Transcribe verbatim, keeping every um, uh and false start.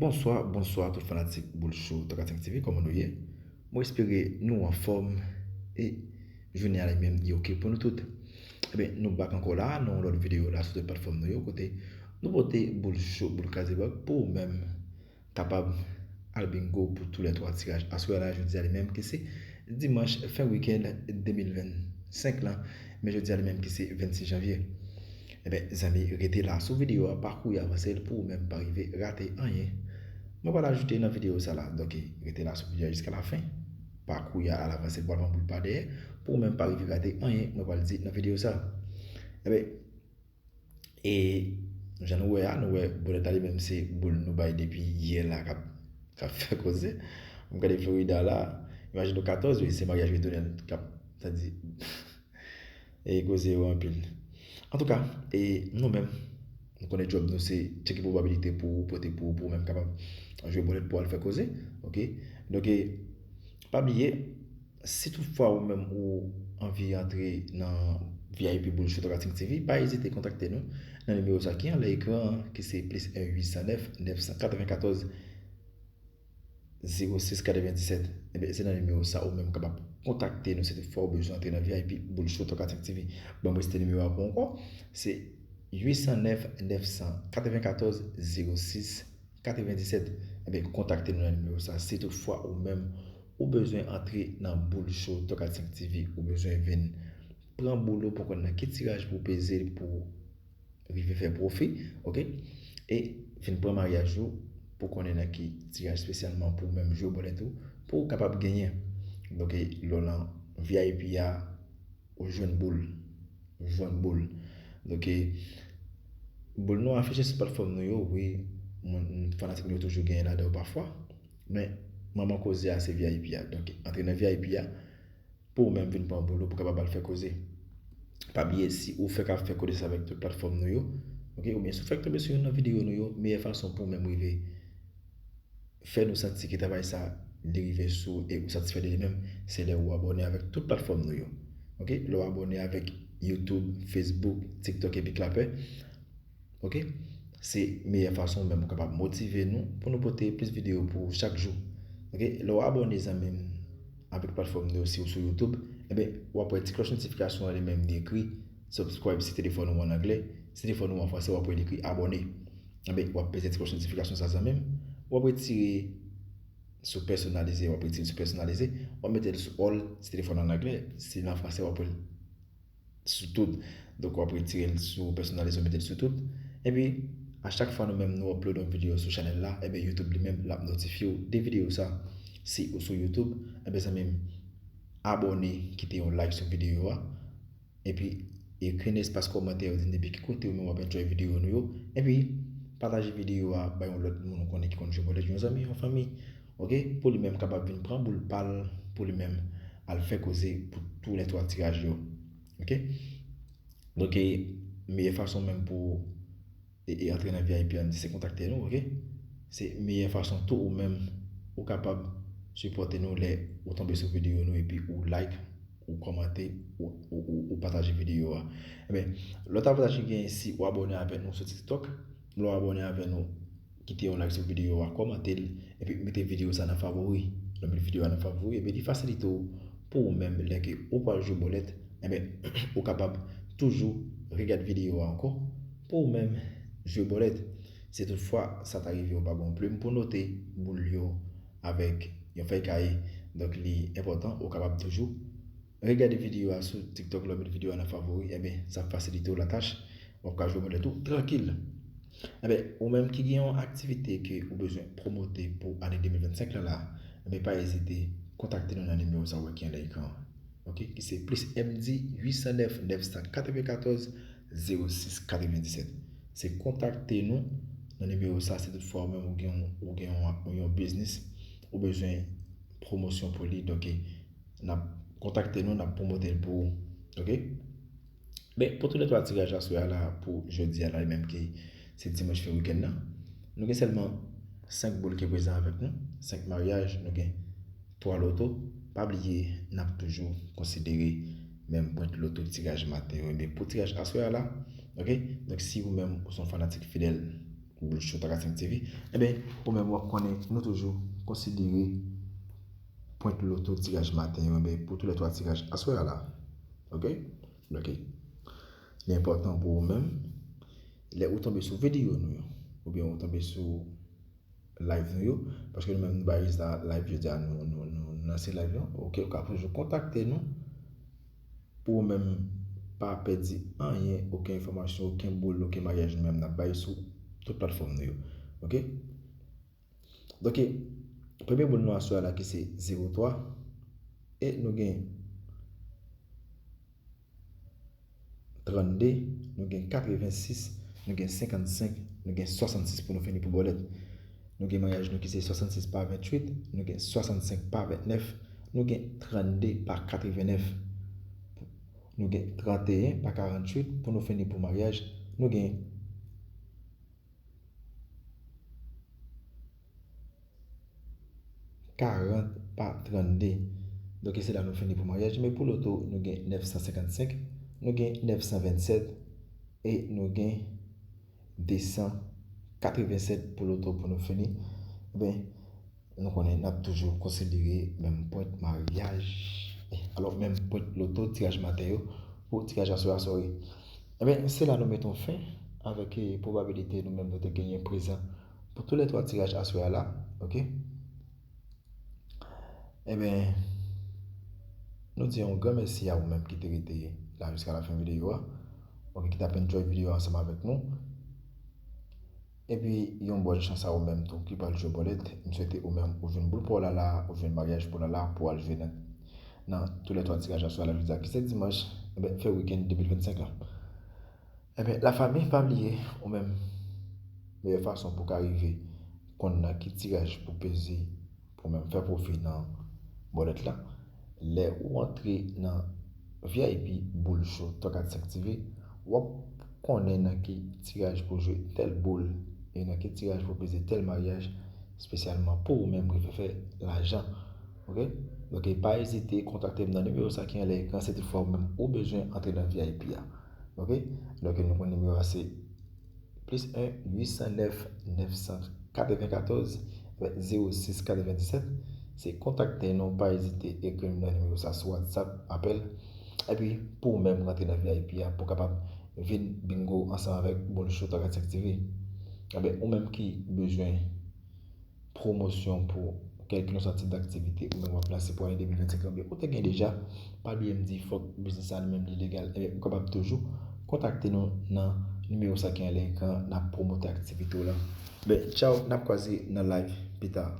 Bonswa, bonswa tout fanatik Boul Show Tòkatik T V, kòman nou ye? Mwen espere nou anfòm e jounen an li menm li oke pou nou tout. Ebyen, nou back ankò la nan yon lòt videyo la sou tout platfòm nou yo, kote nou pote Boul Show, Boul Kraze Bag pou ou menm kapab al bingo pou tou lè twa tiraj aswè la, jodi a li menm ki se dimanch fen wikenn de mil vennsenk lan, men jodi a li menm ki se vennsis janvye. Ebyen, zanmi, rete la sou videyo a, pa kouri avanse l pou ou menm pa rive rate anyen mwen pral ajoute nan videyo sa la. Donk, rete la sou videyo a jiska lafen. Pa kouri al avanse l pou al pran boul pa dèyè, pou ou menm pa rive rate anyen mwen pral di nan videyo sa. Ebyen, e jan nou wè a, nou wè boulèt la li menm se boul nou bay depi yè la k ap, k ap fè koze. M gade Florida la, imajine w katòz, wi, se maryaj retounen k ap, sa di, e koze yo anpil. Antouka, e nou menm, nou konnen djòb nou se tcheke pwobabilite pou ou, pote pou ou, pou ou menm kapab jwe boulèt pou al fè koze. Oke? Donk, e, pa bliye, si toutfwa ou menm ou anvi antre nan V I P Boul Show Tòkatik T V, pa ezite kontakte nou nan nimewo sa ki anlè ekran an, ki se plis en uit san nèf, nèf san katrevenkatòz, zewo sis katrevenndisèt. Ebyen, se nan nimewo sa ou menm kapab kontakte nou si toutfwa ou bezwen antre nan V I P Boul Show Tòkatik T V. Bon, mwen site nimewo a pou ankò. Se uit san nèf, nèf san katrevenkatòz, zewo sis katrevenndisèt. Ebyen, kontakte nou nan nimewo sa. Si toutfwa ou menm ou bezwen antre nan Boul Show Tòkatik T V, ou bezwen vin pran boul ou pou konn nan ki tiraj pou peze pou rive fè pwofi, oke? E vin pran maryaj ou pou konnen nan ki tiraj espesyalman pou ou menm jwe boulèt ou, pou ou kapab genyen. Donk, lè w nan V I P a, ou jwenn boul. Ou jwenn boul. Donk, boul nou afiche sou platfòm nou yo, wi, moun, fanatik nou yo toujou genyen ladan yo pafwa. Men, manman koze a se V I P a. Donk, antre nan V I P a, pou ou menm vin pran boul ou pou kapab al fè koze. Pa bliye, si ou fèk ap fè konesans avèk tout platfòm nou yo, oke, oubyen si ou fèk tonbe sou youn nan videyo nou yo, meyè fason pou ou menm rive fè nou santi ke travay sa li rive sou ou e ou satisfè de li menm, se lè ou abòne avèk tout platfòm nou yo. Oke? Lè w abòne avèk YouTube, Facebook, TikTok epi Clapper, oke? Se meyè fason ou menm ou kapab motive nou pou nou pote plis videyo pou ou chak jou. Oke? Lè w abòne zanmi m avèk platfòm nou yo, si ou sou YouTube, ebyen, w ap wè ti klòch notifikasyon an li menm li ekri subscribe si telefòn ou an anglè, si telefòn ou an fransè, w ap wè li ekri abòne. Ebyen, w ap peze ti klòch notifikasyon sa zanmi m, w ap retire sou pèsonalize, w ap retire sou pèsonalize, w ap mete l sou all si telefòn an anglè, si l an fransè, w ap wè l sou tout. Donk, w ap retire l sou pèsonalize, w mete l sou tout. Epi, a chak fwa nou menm nou upload yon videyo sou chanèl la, ebyen, YouTube li menm, l ap notifye w de videyo sa. Si ou sou YouTube, ebyen, zanmi m, abòne, kite yon like sou videyo a. Epi, ekri nan espas kòmantè yo, di n depi ki kote ou menm w ap enjoy videyo nou yo. Epi, pataje videyo a bay yon lòt moun ou konnen ki konn jwe boulèt, yon zanmi, yon fanmi. Oke? Pou li menm kapab vin pran boul pa l, pou li menm al fè koze pou tou lè twa tiraj yo. Oke? Donk, e, meyè fason menm pou e, e antre nan V I P an, se kontakte nou, oke? Se meyè fason tou ou menm ou kapab sipòte nou lè ou tonbe sou videyo nou epi ou like, ou kòmante, ou, ou, ou, ou pataje videyo a. Ebyen, lòt avantaj ki genyen si ou abòne avèk nou sou TikTok, lè w abòne avèk nou, kite yon like sou videyo a, kòmante l, epi mete videyo sa nan favori. Lè w met videyo a nan favori, ebyen li fasilite w pou ou menm lè ke ou pral jwe bòlèt, ebyen, ou kapab toujou regade videyo a ankò pou ou menm jwe bòlèt. Si toutfwa sa ta rive ou pa gen yon plim pou note boul yo avèk yon fèy kaye, donk li enpòtan ou kapab toujou regade videyo a sou TikTok lè w met videyo a nan favori, ebyen, sa ap fasilite w latach, w ap ka jwe bòlèt ou trankil. Ebyen, ou menm ki gen yon aktivite ke ou bezwen pwomote pou ane de mil vennsenk la la, ebyen, pa ezite kontakte nou nan nimewo sa w wè ki anlè ekran an. Oke, ki se plis M D uit san nèf nèf san katrevenkatòz zewo sis katrevendisèt. Se kontakte nou nan nimewo sa si toutfwa ou menm ou gen yon, ou gen yon, yon biznis, ou bezwen pwomosyon pou li, donk, n ap kontakte nou, n ap pwomote l pou ou. Oke? Men, pou tou lè twa tiraj aswè a la, pou jodi a la, li menm ki se dimanch fen wikenn nan, nou gen sèlman senk boul ki prezan avèk nou, senk maryaj, nou gen twa loto. Pa bliye, n ap toujou konsidere menm pwent loto tiraj maten yo. Ebyen, pou tiraj aswè a la, oke? Donk, si ou menm ou se yon fanatik fidèl Boul Cho twa kat senk T V, enben, ou menm w ap konnen nou toujou konsidere pwent loto tiraj maten yo, enben, pou tou lè twa tiraj aswè a la. Oke? Oke. Li enpòtan pou ou menm, lè ou tonbe sou videyo nou yo, oubyen ou tonbe sou live nou yo, paske nou menm nou bay rezilta live, jodi a nou, nou, nou, nou lanse live yo, oke, ou ka toujou kontakte nou pou ou menm pa pèdi anyen, okenn enfòmasyon, okenn boul, okenn maryaj nou menm n ap bay sou tout platfòm nou yo. Oke? Donk, premye boul nou aswè a la ki se zewo twa, e nou gen trannde, nou gen katrevensis, nou gen senkannsenk, nou gen swasannsis pou nou fini pou bòlèt. Nou gen maryaj nou ki se swasannsis pa venntuit, nou gen swasannsenk pa ventnèf, nou gen trannde pa katrevennèf, nou gen tranteyen pa karanntuit pou nou fini pou maryaj, nou gen karant pa trannde. Donk, se la nou fini pou maryaj. Men pou loto, nou gen nèf san senkannsenk, nou gen nèf san vennsèt, e nou gen de san katrevensèt pou loto pou nou fini. Enben, nou konnen n ap toujou konsidere menm pwent maryaj, alò, menm pwent loto tiraj maten yo pou tiraj aswè a, sòri. Enben, se la nou mete yon fen avèk, eh, pwobabilite nou menm nou te genyen prezan pou tou lè twa tiraj aswè a la, oke? Enben, nou di yon gran mèsi a ou menm ki te rete la jiska lafen videyo a, oubyen ki t ap enjoy videyo a ansanm avèk nou. Epi, yon bòn chans a ou menm tou ki pral jwe bòlèt. M swete ou menm ou jwenn boul pa w la la, ou jwenn maryaj pa w la la, pou w al jwe nan, nan tou lè twa tiraj aswè a la jodi a ki se dimanch, enben, fè wikenn de mil vennsenk lan. Enben, lafanmi, pa bliye, ou menm, meyè fason pou w ka rive konn nan ki tiraj pou peze, pou w menm fè pwofi nan bòlèt la, lè ou antre nan V I P Boul Cho twa kat senk T V, w ap konnen nan ki tiraj pou jwe tèl boul e nan ki tiraj pou peze tèl maryaj, espesyalman pou ou menm rive fè lajan. Oke? Donk, pa ezite kontakte m nan nimewo sa ki anlè ekran, si toutfwa ou menm ou bezwen antre nan V I P a. Oke? Donk, nou konn nimewo a se plis en, uit san nèf, nèf san katrevenkatòz, zewo sis katrevendisèt. Se kontakte nou, pa ezite ekri m nan nimewo sa sou WhatsApp, apèl. Epi, pou ou menm rantre nan V I P a, pou w kapab vin bingo ansanm avèk Boul Cho twa kat senk T V. Enben, ou menm ki bezwen pwomosyon pou kèlkeswa tip daktivite ou menm w ap lanse pou ane de mil vennsenk lan, oubyen ou te gen deja, pa bliye m di fòk biznis sa li menm li legal. Enben, ou kapab toujou kontakte nou nan nimewo sa ki anlè ekran, n ap pwomote aktivite w lan. Ben, tchaw, n ap kwaze nan live pita.